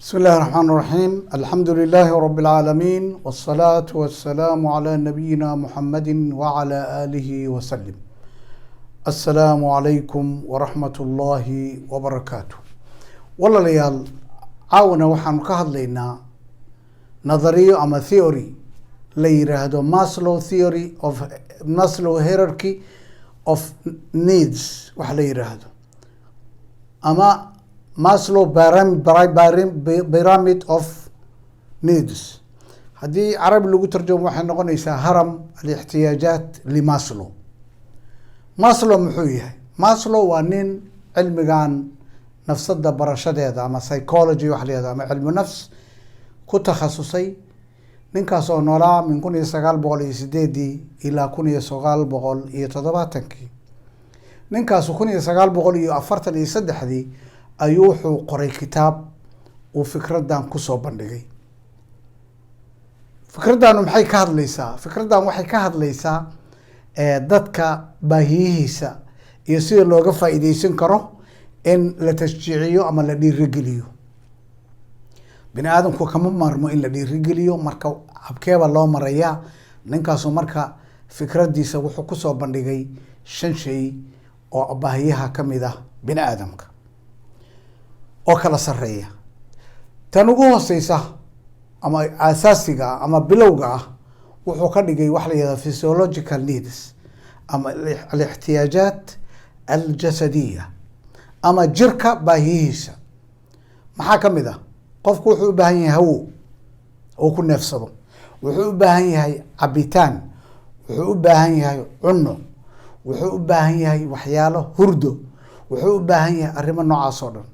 بسم الله الرحمن الرحيم، الحمد لله رب العالمين، والصلاة والسلام على نبينا محمد وعلى آله وسلم. السلام عليكم ورحمة الله وبركاته. Walaalayaal, caawana waxaanu ka hadlaynaa nadariyo ama theory la yiraahdo Maslow theory of Maslow hierarchy of needs waxa la yiraahdo, ama Maslow pyramid of needs. Haddii carabi lagu tarjumo, waxay noqonaysaa هرم الاحتياجات لماسلو. Maslow muxuu yahay? Maslow waa nin cilmigan nafsada barashadeeda ama psychology waxa la yihahdo ama cilmu nafs ku takhasusay, ninkaas oo noolaa min 1908-dii ilaa 1970-kii. Ninkaasu 1943-dii ayuu wuxuu qoray kitaab uu fikraddan kusoo bandhigay. Fikraddaanu maxay ka hadlaysaa? Fikraddan waxay ka hadlaysaa dadka baahiyihiisa iyo sida looga faa'iideysan karo in la tashjiiciyo ama la dhiirigeliyo. Bini aadamku kama maarmo in la dhiirigeliyo. Marka habkeeba loo marayaa? Ninkaasu marka fikraddiisa wuxuu kusoo bandhigay shan shay oo baahiyaha ka mid ah bini aadamka oo kala sarreeya. Tan ugu hooseysa ama aasaasiga ah ama bilowga ah wuxuu ka dhigay waxa la yihahda physiological needs ama الاحتياجات الجسدية ama jirka baahiyihiisa. Maxaa ka mid ah? Qofku wuxuu u baahan yahay hawo oo ku neefsado, wuxuu u baahan yahay cabitaan, wuxuu u baahan yahay cuno, wuxuu u baahan yahay waxyaalo hurdo, wuxuu u baahan yahay arrimo noocaas oo dhan.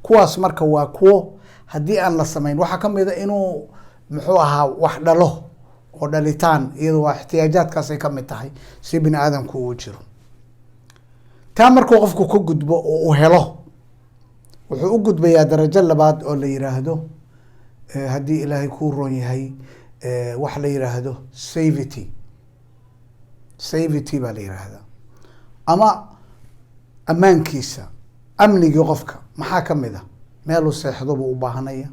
Kuwaas marka waa kuwo haddii aan la samayn, waxaa kamid a inuu muxuu ahaa wax dhalo oo dhalitaan, iyado waa ixtiyaajaadkaasay kamid tahay si bini aadamku uu jiro. Taa markuu qofku ka gudbo oo uu helo, wuxuu u gudbayaa darajo labaad oo la yiraahdo, haddii Ilaahay kuu roon yahay, waxa la yiraahdo safety. Safety baa la yiraahdaa ama ammaankiisa, amnigii qofka. Maxaa kamid a? Meeluu seexdo buu u baahanaya.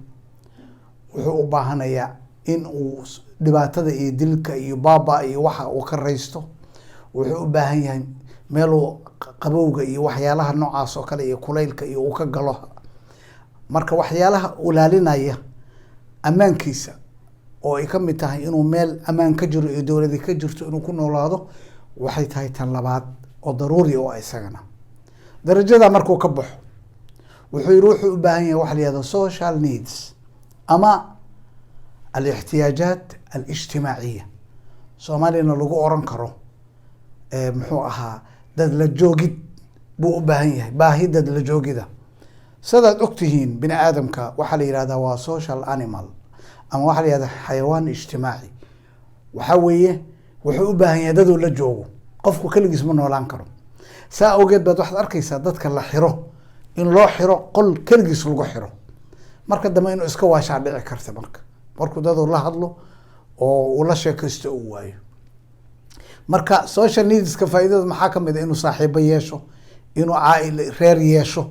Wuxuu u baahanayaa in uu dhibaatada iyo dilka iyo baaba iyo waxa uu ka raysto. Wuxuu u baahan yahay meeluu qabowga iyo waxyaalaha noocaas oo kale iyo kulaylka iyo uu ka galo. Marka waxyaalaha ilaalinaya ammaankiisa oo ay kamid tahay inuu meel ammaan ka jiro iyo dowladi ka jirto inuu ku noolaado, waxay tahay tan labaad oo daruuri oo ah isagana. Darajada markuu ka baxo, wuxuu yihi wuxuu u baahan yahay waxa la yihahdo social needs ama الاحتياجات الاجتماعية. Soomaaliyana lagu oran karo muxuu ahaa dad la joogid buu u baahan yahay, baahi dad la joogida. Sidaad ogtihiin, bini aadamka waxaa la yihahdaa waa social animal ama waxaa la yihahdaa حيوان اجتماعي. Waxaa weeye wuxuu u baahan yahay daduu la joogo. Qofku keligiis ma noolaan karo. Saa awgeed baad waxaad arkaysaa dadka la xiro in loo xiro qol keligiis lagu xiro. Marka dambe inuu iska waashaa dhici karta, marka markuu daduu la hadlo oo uu la sheekaysto uu waayo. Marka social needska faa'iidada maxaa kamid a? Inuu saaxiibo yeesho, inuu caail reer yeesho,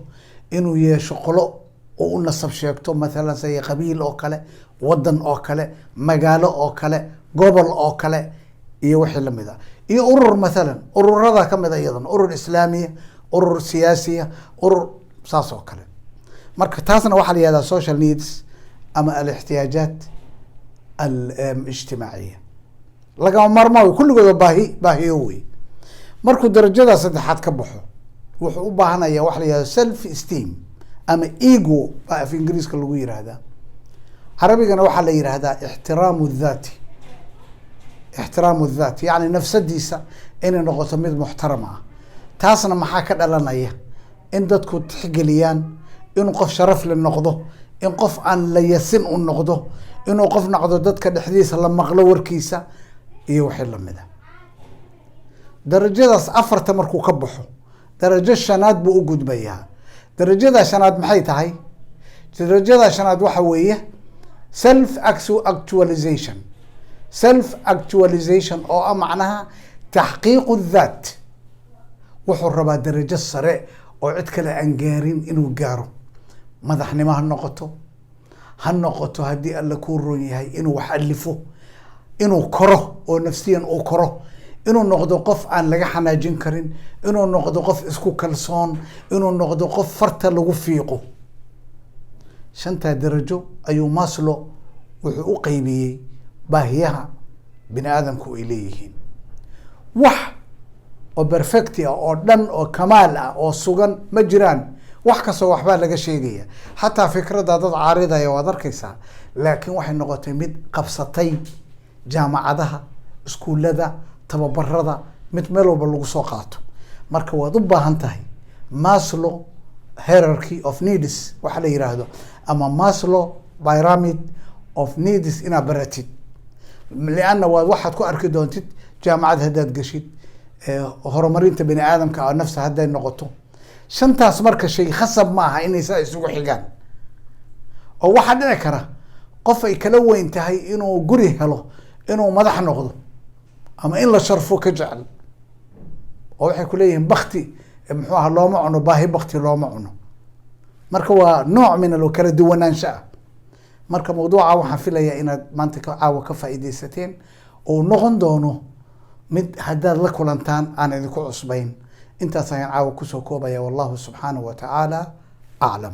inuu yeesho qolo oo u nasab sheegto, mathalan say qabiil oo kale, wadan oo kale, magaalo oo kale, gobol oo kale iyo wixii lamid ah, iyo urur mathalan, ururada kamid a iyadana, urur islaamiya, urur siyaasiya, urur saas oo kale. Marka taasna waxaa la yihahdaa social needs ama الاحتياجات الاجتماعية. Lagama maarmaa wey, kulligooda baahi baahiyo wey. Markuu darajada saddexaad ka baxo, wuxuu u baahanaya waxa la yihahdo self esteem ama ego baa af Ingiriiska lagu yihahdaa. Carabigana waxaa la yihahdaa احترام الذاتي. احترام الذات yacni nafsadiisa inay noqoto mid muxtarama ah. Taasna maxaa ka dhalanaya? In dadku tixgeliyaan, inuu qof sharaf le noqdo, in qof aan la yasin u noqdo, inuu qof noqdo dadka dhexdiisa la maqlo warkiisa iyo wixii lamid a. Darajadaas afarta markuu ka baxo, darajo shanaad buu u gudbayaa. Darajada shanaad maxay tahay? Darajada shanaad waxa weeye self actualization. Self actualization oo ah macnaha تحقيق الذات. Wuxuu rabaa darajo sare oo cid kale aan gaarin inuu gaaro, madaxnimo ha noqoto. Ha noqoto haddii Alla kuu ron yahay inuu wax alifo, inuu koro oo nafsiyan uu koro, inuu noqdo qof aan laga xanaajin karin, inuu noqdo qof isku kalsoon, inuu noqdo qof farta lagu fiiqo. Shantaa darajo ayuu Maslow wuxuu u qeybiyey baahiyaha bini aadamku ay leeyihiin. Wax oo perfect ah oo dhan oo kamaal ah oo sugan ma jiraan. Wax kastoo waxbaa laga sheegaya, xataa fikradda dad caaridaya waad arkaysaa, laakiin waxay noqotay mid qabsatay jaamacadaha, iskuullada, tababarada, mid meel walba lagu soo qaato. Marka waad u baahan tahay Maslow hierarchy of needs waxa la yiraahdo ama Maslow pyramid of needs inaad baratid, lianna waa waxaad ku arki doontid jaamacad haddaad geshid, horumarinta bini aadamka nafsa hadday noqoto. Shantaas marka shay khasab ma aha inay saa isugu xigaan, oo waxaa dhici kara qof ay kala weyn tahay inuu guri helo inuu madax noqdo ama in la sharfo ka jecel, oo waxay kuleeyihiin bakti muxuu aha looma cuno, baahi bakti looma cuno. Marka waa nooc min al kala duwanaansha ah. Marka mawduuca waxaan filayaa inaad maanta ka caawa ka faa'iidaysateen oo noqon doono mid haddaad la kulantaan aan idinku cusbayn. Intaas ayaan caawa kusoo koobaya. Wallahu subxaanahu wa tacaala aclam.